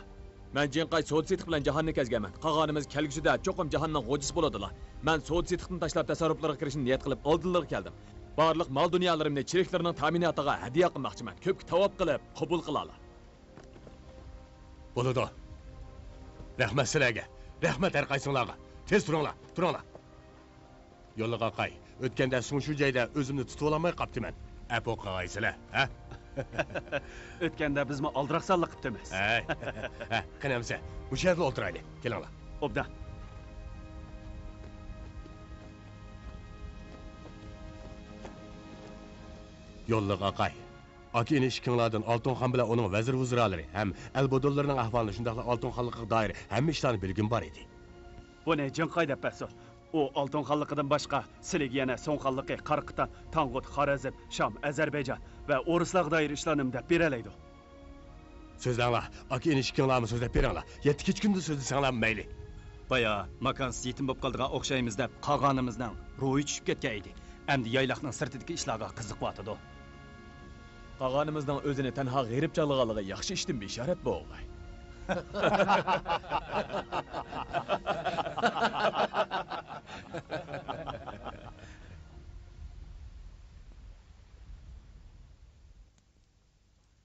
مەن جىڭقاي سودا-سېتىق بىلەن جاھاننى كەزگەنمەن. قاغانىمىز كەلگۈسىدە چوقۇم جاھاننىڭ غوجىسى بولىدىلا. مەن سودا-سېتىقنى تاشلاپ، تەسەررۇپلارغا كىرىشنى نىيەت قىلىپ، ئالدىنلىرىغا كەلدىم. بارلىق مال-دۇنيالىرىمنى چېرىكلىرىنىڭ تەمىناتىغا ھەدىيە قىلماقچىمەن. كۆپكە تاۋاپ قىلىپ، قوبۇل قىلالا. بولىدۇ. رەھمەت سىلەرگە. رەھمەت ھەر قايسىڭلارغا. تېز تۇرۇڭلار، تۇرۇڭلار. يوللۇق ئاقاي، ئۆتكەندە سوڭ شۇ جايدا ئۆزۈمنى تۇتۇۋالالماي قاپتىمەن. ئەپۇ قىلغايسىلەر، ھە؟ ئۆتكەندە بىزمۇ ئالدىراقسانلىق قىپتىمىز. ھەي. ھە، قېنى ئەمىسە، مۇشۇ يەردىلا ئولتۇرايلى. كېلىڭلار. ئوبدان. يوللۇق ئاقاي، ئاكا-ئىنى ئىككىڭلاردىن ئالتۇن خان بىلەن ئۇنىڭ ۋەزىر-ۋۇزرالىرى ھەم ئەل بودۇنلىرىنىڭ ئەھۋالىنى، شۇنداقلا ئالتۇن خانلىقىغا دائىر ھەممە ئىشلارنى بىلگۈم بار ئىدى. بۇنى جىڭقاي دەپ بەرسۇن. ئۇ ئالتۇن خانلىقىدىن باشقا، سىلىگە يەنە سۇڭ خانلىقى، قاراقىتان، تاڭغۇت، خارەزم، شام، ئەزەربەيجان ۋە ئورۇسلارغا دائىر ئىشلارنىمۇ دەپ بېرەلەيدۇ. سۆزلەڭلار، ئاكا-ئىنى ئىككىڭلارمۇ سۆزلەپ بېرىڭلار. يەتتە كېچە-كۈندۈز سۆزلىسەڭلارمۇ مەيلى. بايا ماكانسىز يېتىم بولۇپ قالىدىغان ئوخشايمىز دەپ، قاغانىمىزنىڭ روھى چۈشۈپ كەتكەن ئىدى. ئەمدى يايلاقنىڭ سىرتىدىكى ئىشلارغا قىزىقىۋاتىدۇ. قاغانىمىزنىڭ ئۆزىنى تەنھا غېرىب چاغلىغانلىقى ياخشى ئىشتىن بېشارەت بولغاي.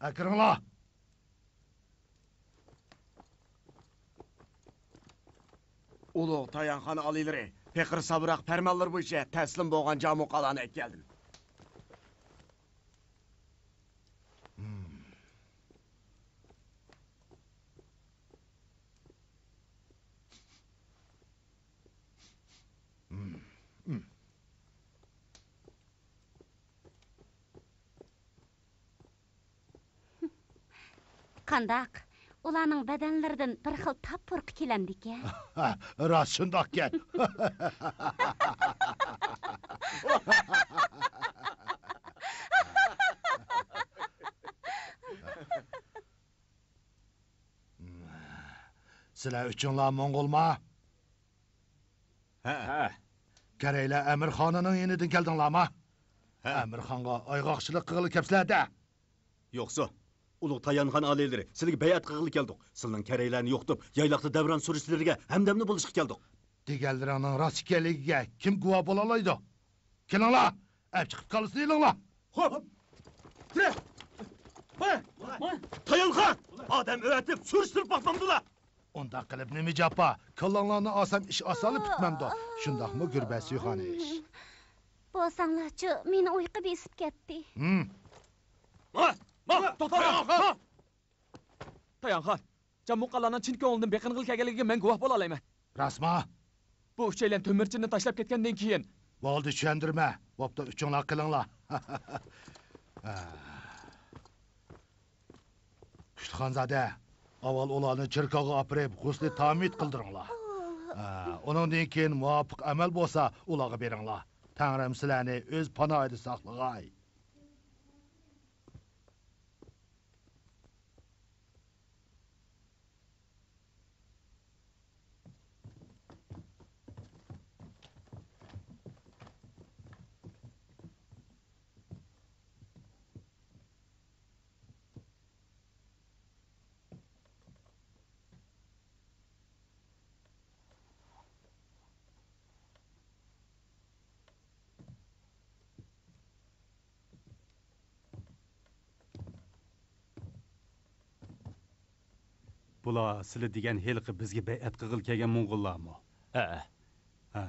ئەكىرىڭلار! ئۇلۇغ تايانخانا ئالىيلىرى، پېقىر سابراق پەرمانلىرى بويىچە تەسلىم بولغان جامۇقالارنى ئەكەلدىم. قانداق؟ ئۇلارنىڭ بەدەنلىرىدىن بىر خىل تاپ پۇرىقى كېلەمدىكەن. راست شۇنداقكەن. سىلەر ئۈچۈڭلار موڭغۇلما؟ ھە. ھە. كەرەيلەر ئەمىرخانىنىڭ يېنىدىن كەلدىڭلارما؟ ھە. ئەمىرخانغا ئايغاقچىلىق قىلغىلى كەپسىلەر-دە. يوقسۇ، ئۇلۇغ تايانخان ئالىيلىرى سىلىگە بەيئەت قىلغىلى كەلدۇق. سىلىنىڭ كەرەيلەرنى يوقىتىپ، يايلاقتا دەۋران سۈرۈشلىرىگە ھەمدەمدە بولۇشقا كەلدۇق. دېگەنلىرىڭنىڭ راست ئىكەنلىكىگە كىم گۇۋاھ بولالايدۇ؟ كېلىڭلار، ئەپچىقىپ كاللىسىنى ئېلىڭلار. خوپ. تايانخان! ئادەم ئەۋەتىپ سۈرۈشتۈرۈپ باقمامدىلا؟ ئۇنداق قىلىپ نېمە جاپا؟ كاللاڭلارنى ئالسام ئىش ئاسانلا پۈتمەمدۇ؟ شۇنداقمۇ گۈربەسۇيخانىش؟ بولساڭلارچۇ، مېنى ئۇيقۇ بېسىپ كەتتى. ھىم. ما، ما، توختا! تايانخان، جامۇقالارنىڭ چىن كۆڭلىدىن بېقىنغىلى كەلگەنلىكىگە مەن گۇۋاھ بولالايمەن. راستما؟ بۇ ئۈچەيلەن تۆمۈرچىننى تاشلاپ كەتكەندىن كېيىن. بولدى، چۈشەندۈرمە. بوپتۇ، ئۈچۈڭلار قېلىڭلار. كۈچلۈك خانزادە، ئاۋۋال ئۇلارنى چېركاۋغا ئاپىرىپ، غۇسلى تامىت قىلدۇرۇڭلار. ئۇنىڭدىن كېيىن مۇۋاپىق ئەمەل بولسا، ئۇلارغا بېرىڭلار. تەڭرىم سىلەرنى ئۆز پاناھىدا ساقلىغاي. بۇلار سىلى دېگەن ھېلىقى بىزگە بەيئەت قىلغىلى كەلگەن موڭغۇللارمۇ؟ ھەئە. ھە.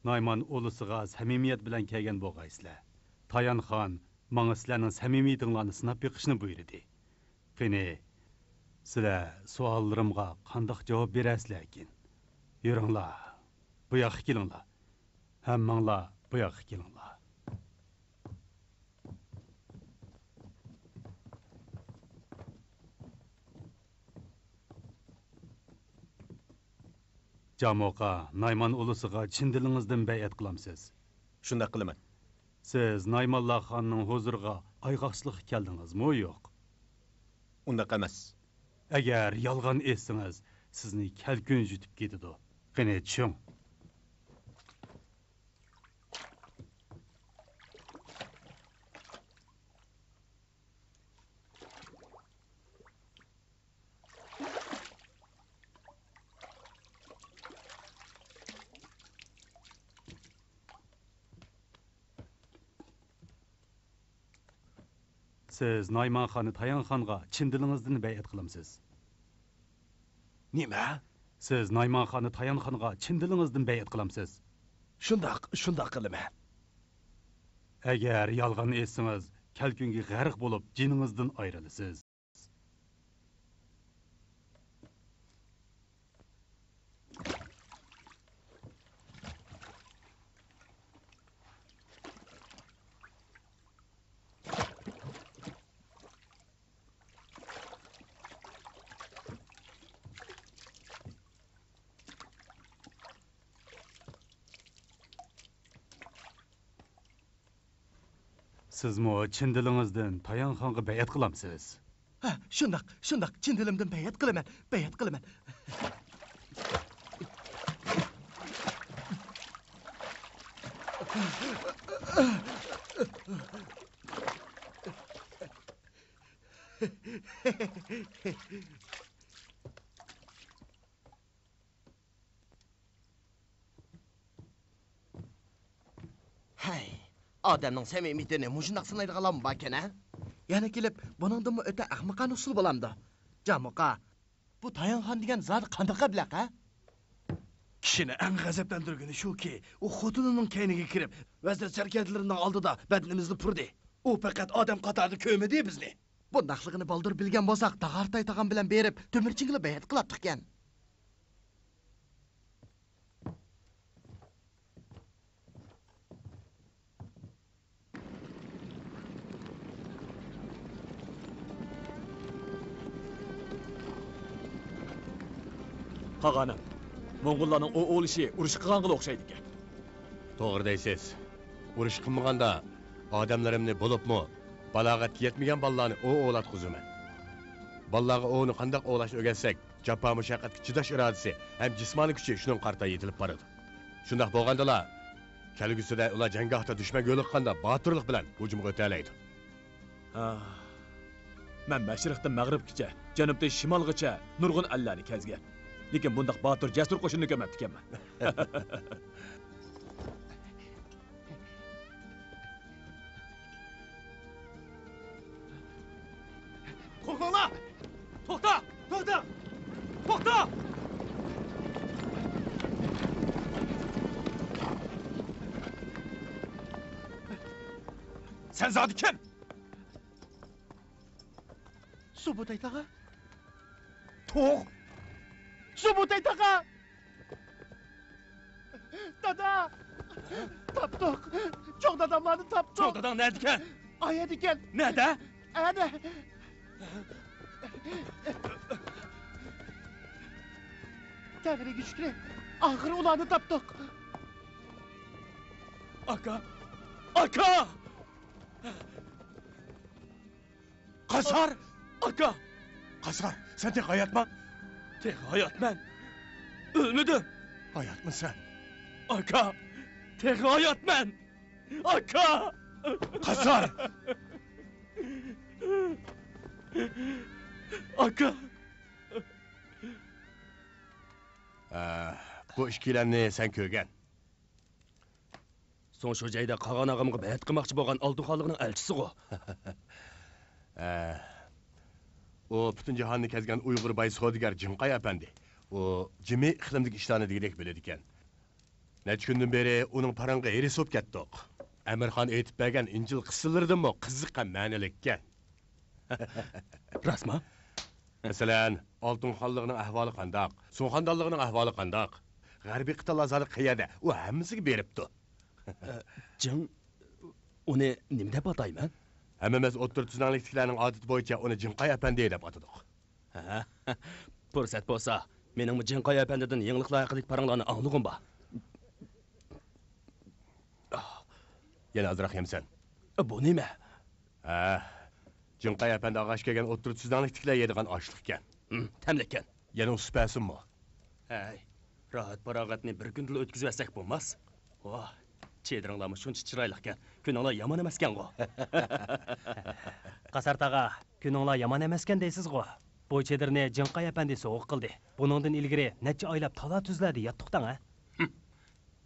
نايمان ئۇلۇسىغا سەمىمىيەت بىلەن كەلگەن بولغايسىلەر. تايان خان ماڭا سىلەرنىڭ سەمىمىيىتىڭلارنى سىناپ بېقىشنى بۇيرۇدى. قېنى، سىلەر سوئاللىرىمغا قانداق جاۋاب بېرەرسىلەركىن؟ يۈرۈڭلار، بۇ ياققا كېلىڭلار. ھەممىڭلار بۇ ياققا كېلىڭلار. جامۇقا، نايمان ئۇلۇسىغا چىن دىلىڭىزدىن بەيئەت قىلامسىز؟ شۇنداق قىلىمەن. سىز نايمانلار خاننىڭ ھۇزۇرىغا ئايغاقچىلىققا كەلدىڭىزمۇ يوق؟ ئۇنداق ئەمەس. ئەگەر يالغان ئېيتسىڭىز، سىزنى كەلكۈن يۇتۇپ كېتىدۇ. قېنى، چۈشۈڭ. سىز نايمان خانى تايان خانغا چىن دىلىڭىزدىن بەيئەت قىلامسىز؟ نېمە؟ سىز نايمان خانى تايان خانغا چىن دىلىڭىزدىن بەيئەت قىلامسىز؟ شۇنداق، شۇنداق قىلىمەن. ئەگەر يالغان ئېيتسىڭىز، كەلكۈنگە غەرق بولۇپ، جېنىڭىزدىن ئايرىلىسىز. سىزمۇ چىن دىلىڭىزدىن تايان خانغا بەيئەت قىلامسىز؟ ھە، شۇنداق، شۇنداق، چىن دىلىمدىن بەيئەت قىلىمەن، بەيئەت قىلىمەن. ھەي، ئادەمنىڭ سەمىمىيىتىنى مۇشۇنداق سىنايدىغانلارمۇ باركەن ھە؟ يەنە كېلىپ، بۇنىڭدىنمۇ ئۆتە ئەخمىقانە ئۇسۇل بولامدۇ؟ جامۇقا، بۇ تايانخان دېگەن زادى قانداق ئەبلەخ ھە؟ كىشىنى ئەڭ غەزەپلەندۈرگىنى شۇكى، ئۇ خوتۇنىنىڭ كەينىگە كىرىپ، ۋەزىر سەركەردىلىرىنىڭ ئالدىدا بەدىنىمىزنى پۇردى. ئۇ پەقەت ئادەم قاتارىدا كۆرمىدى بىزنى. بۇنداقلىقىنى بالدۇر بىلگەن بولساق، داغارتاي تاغام بىلەن بېرىپ، تۆمۈرچىڭگىلا بەيئەت قىلاتتۇقكەن. ئاغانىم، موڭغۇللارنىڭ ئوۋ ئوۋلىشى ئۇرۇش قىلغانغىلا ئوخشايدىكەن. توغرا دەيسىز. ئۇرۇش قىلمىغاندا ئادەملىرىمنى، بولۇپمۇ بالاغەتكە يەتمىگەن بالىلارنى ئوۋ ئوۋلاتقۇزىمەن. بالىلارغا ئوۋنى قانداق ئوۋلاشنى ئۆگەتسەك، جاپا-مۇشەققەتكە چىداش ئىرادىسى ھەم جىسمانىي كۈچى شۇنىڭغا قارىتا يېتىلىپ بارىدۇ. شۇنداق بولغاندىلا، كەلگۈسىدە ئۇلار جەڭگاھتا دۈشمەنگە يولۇققاندا باتۇرلۇق بىلەن ھۇجۇمغا ئۆتەلەيدۇ. ھا. مەن مەشرىقتىن مەغرىبكىچە، جەنۇبتىن شىمالغىچە نۇرغۇن ئەللەرنى كەزگەن. لېكىن بۇنداق باتۇر، جەسۇر قوشۇننى كۆرمەپتىكەنمەن. قورقماڭلار! توختا! توختا! توختا! سەن زادى كىم؟ سۇبۇتەي تاغا. توغ. سۇبۇتەي تاغا. دادا! تاپتۇق! چوڭ داداملارنى تاپتۇق! چوڭ داداڭ نەدىكەن؟ ئايەدىكەن! نەدە؟ ئەدە! تەڭرىگە شۈكرى، ئاخىرى ئۇلارنى تاپتۇق! ئاكا! ئاكا! قاسار! ئاكا! قاسار، سەن تېخى ھاياتمۇ؟ تېخى ھاياتمەن. ئۆلمىدىم. ھاياتمۇ سەن؟ ئاكا! تېخى ھاياتمەن. ئاكا! قاسار! ئاكا! ئە، بۇ ئىككىيلەننى سەن كۆرگەن. سوڭ شۇ جايدا قاغان ئاغامغا بەئەت قىلماقچى بولغان ئالتۇن خانلىقنىڭ ئەلچىسىغۇ. ئە، ئۇ پۈتۈن جاھاننى كەزگەن ئۇيغۇر باي سودىگەر جىڭقاي ئەپەندى. ئۇ جىمى ئىقلىمدىكى ئىشلارنى دېگۈدەك بىلىدىكەن. نەچچە كۈندىن بېرى ئۇنىڭ پارىڭىغا ھېرىس بولۇپ كەتتۇق. ئەمىرخان ئېيتىپ بەرگەن ئىنجىل قىسسىلىرىدىنمۇ قىزىق ھەم مەنىلىككەن. راستمۇ؟ مەسىلەن، ئالتۇن خانلىقنىڭ ئەھۋالى قانداق؟ سۇڭخاندانلىقنىڭ ئەھۋالى قانداق؟ غەربىي قىتانلار زادى قەيەردە؟ ئۇ ھەممىسىگە بېرىپتۇ. ئە، جىڭ، ئۇنى نېمە دەپ ئاتايمەن؟ ھەممىمىز ئوتتۇرا تۈزلەڭلىكتىكىلەرنىڭ ئادىتى بويىچە ئۇنى جىڭقاي ئەپەندى دەپ ئاتىدۇق. ھە؟ پۇرسەت بولسا، مېنىڭمۇ جىڭقاي ئەپەندىدىن يېڭىلىقلار ھەققىدىكى پاراڭلارنى ئاڭلىغۇم بار. يەنە ئازراق يەمسەن؟ بۇ نېمە؟ ھە، جىڭقاي ئەپەندى ئاغاش كەلگەن ئوتتۇرا تۈزلەڭلىكتىكىلەر يەيدىغان ئاشلىقكەن. ھىم، تەملىككەن. يەنە ئۇسسۇپ بەرسۇنمۇ؟ ھەي، راھەت-پاراغەتنى بىر كۈندىلا ئۆتكۈزۈۋەتسەك بولماس؟ ۋاھ، چېدىرىڭلارمۇ شۇنچە چىرايلىقكەن، كۈنۈڭلار يامان ئەمەسكەنغۇ؟ قاسار تاغا، كۈنۈڭلار يامان ئەمەسكەن دەيسىزغۇ؟ بۇ چېدىرنى جىڭقاي ئەپەندى سوۋغا قىلدى. بۇنىڭدىن ئىلگىرى نەچچە ئايلاپ تالا-تۈزلەردە ياتتۇق دەڭ ھە؟ ھىم.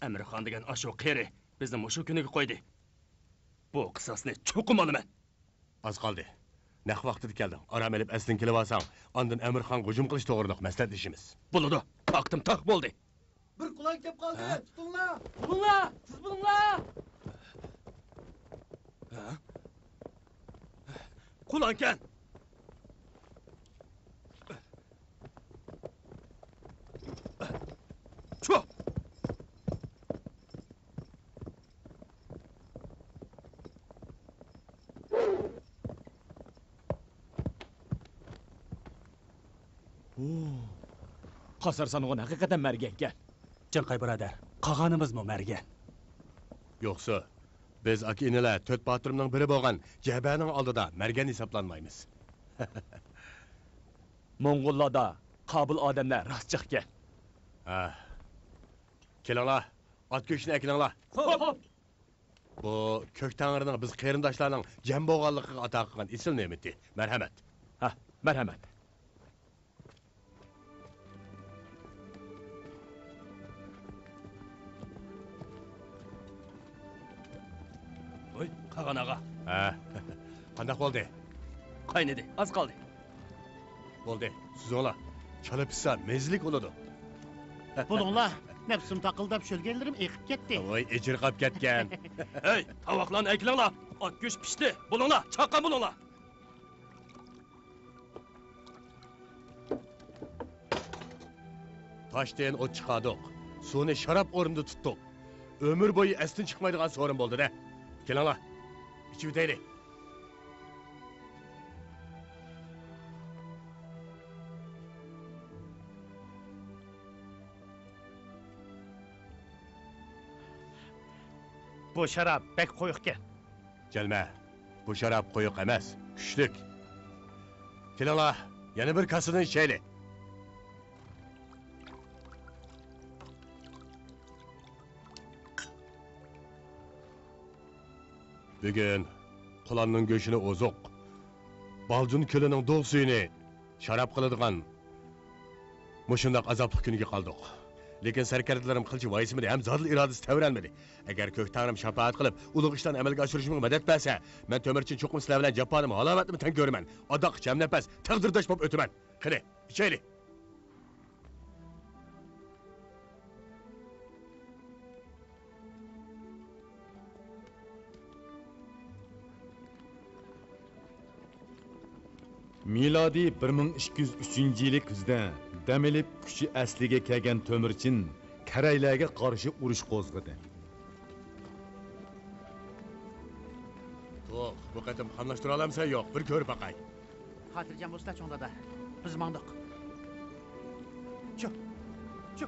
ئەمىرخان دېگەن ئاشۇ قېرى بىزنى مۇشۇ كۈنىگە قويدى. بۇ قىساسنى چوقۇم ئالىمەن. ئاز قالدى. نەق ۋاقتىدا كەلدىڭ. ئارام ئېلىپ ئەسلىڭگە كېلىۋالساڭ، ئاندىن ئەمىرخانغا ھۇجۇم قىلىش توغرىلىق مەسلىھەتلىشىمىز. بولىدۇ. تاقىتىم تاق بولدى. بىر قۇلان كەپ قالدى. ھە؟ تۇتۇڭلار! بولۇڭلار! تېز بولۇڭلار! ھە؟ قۇلانكەن! چۇ! قاسار سانغۇن ھەقىقەتەن مەرگەنكەن. جىڭقاي بۇرادەر، قاغانىمىزمۇ مەرگەن. يوقسۇ، بىز ئاكا-ئىنىلەر تۆت باتۇرۇمنىڭ بىرى بولغان جەبەنىڭ ئالدىدا مەرگەن ھېسابلانمايمىز. موڭغۇللاردا قابىل ئادەملەر راست جىقكەن. ھە. كېلىڭلار، ئات گۆشىنى ئەكېلىڭلار. خوپ. بۇ كۆك تەڭرىنىڭ بىز قېرىنداشلارنىڭ جەم بولغانلىقىغا ئاتا قىلغان ئېسىل نېمىتى. مەرھەمەت. ھە، مەرھەمەت. ۋوي، قاغان ئاغا. ھە. قانداق بولدى؟ قاينىدى، ئاز قالدى. بولدى، سۈزۈڭلار. چالا پىشسا مەززىلىك بولىدۇ. بولۇڭلار، نەپسىم تاقىلداپ شۆلگەنلىرىم ئېقىپ كەتتى. ۋاي، ئېچىرقاپ كەتكەن. ھەي، تاۋاقلارنى ئەكىلىڭلار. ئات گۆشى پىشتى. بولۇڭلار، چاققان بولۇڭلار. تاشتىن ئوت چىقاردۇق. سۇنى شاراب ئورنىدا تۇتتۇق. ئۆمۈر بويى ئەستىن چىقمايدىغان سورۇن بولدى-دە. كېلىڭلار، ئىچىۋېتەيلى. بۇ شاراب بەك قويۇقكەن. جەلمە، بۇ شاراب قويۇق ئەمەس، كۈچلۈك. كېلىڭلار، يەنە بىر كاسىدىن ئىچەيلى. بۈگۈن قۇلاننىڭ گۆشىنى ئوزۇق، بالجۇن كۆلىنىڭ دۇغ سۈيىنى شاراب قىلىدىغان مۇشۇنداق ئازابلىق كۈنگە قالدۇق. لېكىن سەركەردىلىرىم قىلچە ۋايسىمىدى ھەم زادىلا ئىرادىسى تەۋرەنمىدى. ئەگەر كۆك تەڭرىم شاپائەت قىلىپ، ئۇلۇغ ئىشلارنى ئەمەلگە ئاشۇرۇشۇمغا مەدەت بەرسە، مەن تۆمۈرچىن چوقۇم سىلەر بىلەن جاپانىمۇ، ھالاۋەتنىمۇ تەڭ كۆرىمەن. ئاداققىچە ھەمنەپەس تەقدىرداش بولۇپ ئۆتىمەن. قېنى، ئىچەيلى. مىلادىي بىر مىڭ ئىككى يۈز ئۈچىنچى يىلى كۈزدە دەم ئېلىپ، كۈچى ئەسلىگە كەلگەن تۆمۈرچىن كەرەيلەرگە قارشى ئۇرۇش قوزغىدى. توخ، بۇ قېتىم قاملاشتۇرالامسەن يوق، بىر كۆرۈپ باقاي. خاتىرجەم بولسىلا، چوڭ دادا. بىز ماڭدۇق. چۈ! چۈ!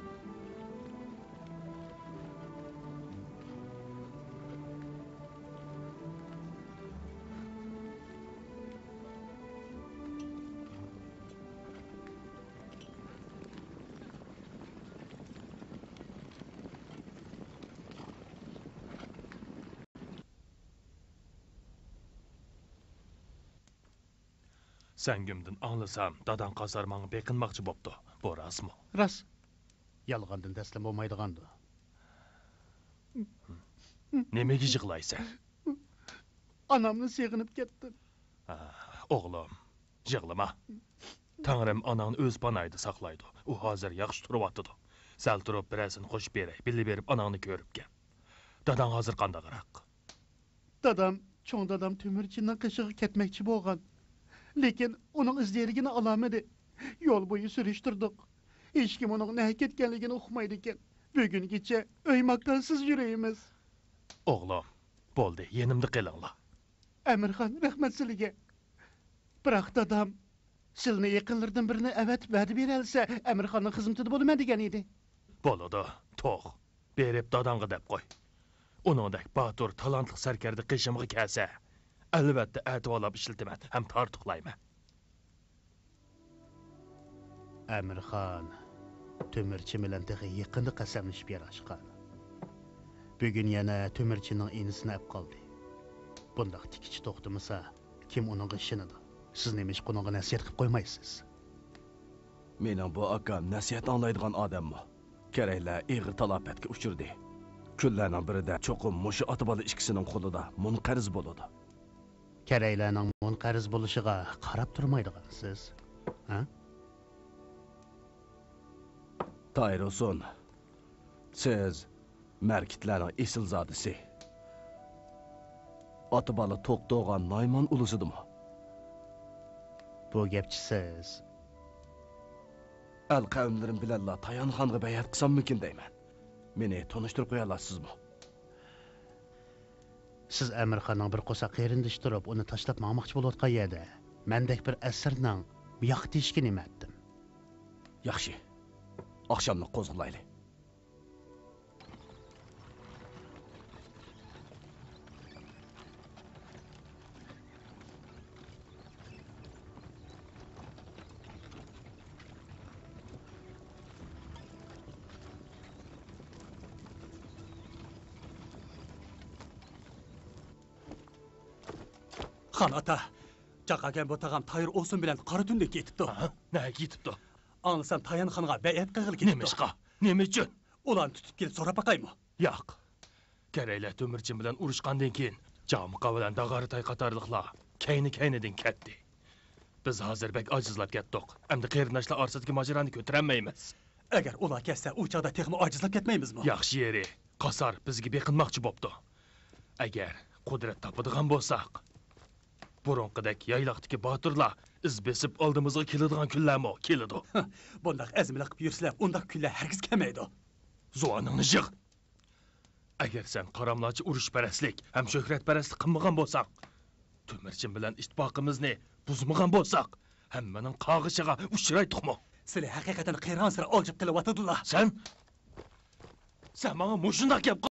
سەڭگىمدىن ئاڭلىسام، داداڭ قاسار ماڭا بېقىنماقچى بوپتۇ. بۇ راستمۇ؟ راست. يالغاندىن دەسلىم بولمايدىغاندۇ. نېمىگە يىغلايسەن؟ ئانامنى سېغىنىپ كەتتىم. ھا، ئوغلۇم، يىغلىما. تەڭرىم ئاناڭنى ئۆز پاناھىدا ساقلايدۇ. ئۇ ھازىر ياخشى تۇرۇۋاتىدۇ. سەل تۇرۇپ بىرەرسىنى قوشۇپ بېرەي. بىللە بېرىپ ئاناڭنى كۆرۈپ كەل. داداڭ ھازىر قانداقراق؟ دادام، چوڭ دادام تۆمۈرچىننىڭ قېشىغا كەتمەكچى بولغان. لېكىن ئۇنىڭ ئىز دېرىكىنى ئالالمىدى. يول بويى سۈرۈشتۈردۇق. ھېچكىم ئۇنىڭ نەگە كەتكەنلىكىنى ئۇقمايدىكەن. بۈگۈنگىچە ئۆي ماكانسىز يۈرۈۋېرىمىز. ئوغلۇم، بولدى، يېنىمدا قېلىڭلار. ئەمىرخان، رەھمەت سىلىگە. بىراق دادام سىلىنى يېقىنلىرىدىن بىرىنى ئەۋەتىپ ۋەدە بېرەلىسە، ئەمىرخاننىڭ خىزمىتىدە بولىمەن دېگەن ئىدى. بولىدۇ، توخ. بېرىپ داداڭغا دەپ قوي. ئۇنىڭدەك باتۇر، تالانتلىق سەركەردە قېشىمغا كەلسە، ئەلۋەتتە ئەتىۋارلاپ ئىشلىتىمەن ھەم تارتۇقلايمەن. ئەمىرخان تۆمۈرچىن بىلەن تېخى يېقىندا قەسەملىشىپ ياراشقان. بۈگۈن يەنە تۆمۈرچىننىڭ ئىنىسىنى ئەپ قالدى. بۇنداق تىكىچە توختىمىسا، كىم ئۇنىڭغا ئىشىنىدۇ؟ سىز نېمىشقا ئۇنىڭغا نەسىھەت قىلىپ قويمايسىز؟ مېنىڭ بۇ ئاكام نەسىھەت ئاڭلايدىغان ئادەممۇ؟ كەرەيلەر ئېغىر تالاپەتكە ئۇچرىدى. كۈنلەرنىڭ بىرىدە چوقۇم مۇشۇ ئاتا-بالا ئىككىسىنىڭ قولىدا مۇنقەرز بولىدۇ. كەرەيلەرنىڭ مۇنقەرز بولۇشىغا قاراپ تۇرمايدىغانسىز، ھە؟ تايرۇسۇن، سىز مەركىتلەرنىڭ ئېسىلزادىسى. ئاتا-بالا توقتوغان نايمان ئۇلۇسىدىمۇ؟ بۇ گەپچە سىز. ئەل قەۋملىرىم بىلەنلا تايانخانغا بەيئەت قىلساممىكىن دەيمەن. مېنى تونۇشتۇرۇپ قويالارسىزمۇ؟ سىز ئەمىرخاننىڭ بىر قورساق قېرىندىشى تۇرۇپ، ئۇنى تاشلاپ ماڭماقچى بولۇۋاتقان يەردە، مەندەك بىر ئەسىرنىڭ ياقا تېشىكى نېمە ئەتتىم؟ ياخشى. ئاخشاملىق قوزغىلايلى. خان ئاتا، چاقاكەن بۇ تاغام تايىر ئوسۇن بىلەن قارا تۈندە كېتىپتۇ. ھە؟ نەگە كېتىپتۇ؟ ئاڭلىسام تايانخانغا بەيئەت قىلغىلى كېتىپتۇ. نېمىشقا؟ نېمە ئۈچۈن؟ ئۇلارنى تۇتۇپ كېلىپ سوراپ باقايمۇ؟ ياق. كەرەيلەر تۆمۈرچىن بىلەن ئۇرۇشقاندىن كېيىن، جامۇقا بىلەن داغارىتاي قاتارلىقلار كەينى-كەينىدىن كەتتى. بىز ھازىر بەك ئاجىزلاپ كەتتۇق. ئەمدى قېرىنداشلار ئارىسىدىكى ماجىرانى كۆتۈرەلمەيمىز. ئەگەر ئۇلار كەتسە، ئۇ چاغدا تېخىمۇ ئاجىزلاپ كەتمەيمىزمۇ؟ ياخشى يېرى، قاسار بىزگە بېقىنماقچى بوپتۇ. ئەگەر قۇدرەت تاپىدىغان بولساق، بۇرۇنقىدەك يايلاقتىكى باتۇرلار ئىز بېسىپ ئالدىمىزغا كېلىدىغان كۈنلەرمۇ كېلىدۇ. بۇنداق ئەزمىلىك قىلىپ يۈرسىلە، ئۇنداق كۈنلەر ھەرگىز كەلمەيدۇ. زۇۋانىڭنى يىغ! ئەگەر سەن قاراملاچە ئۇرۇشپەرەسلىك ھەم شۆھرەتپەرەسلىك قىلمىغان بولساڭ، تۆمۈرچىن بىلەن ئىتتىپاقىمىزنى بۇزمىغان بولساق، ھەممىنىڭ قاغىشىغا ئۇچرايتتۇقمۇ؟ سىلى ھەقىقەتەن قېرىغانسېرى ئالجىپ قېلىۋاتىدۇلا. سەن، سەن ماڭا مۇشۇنداق گەپ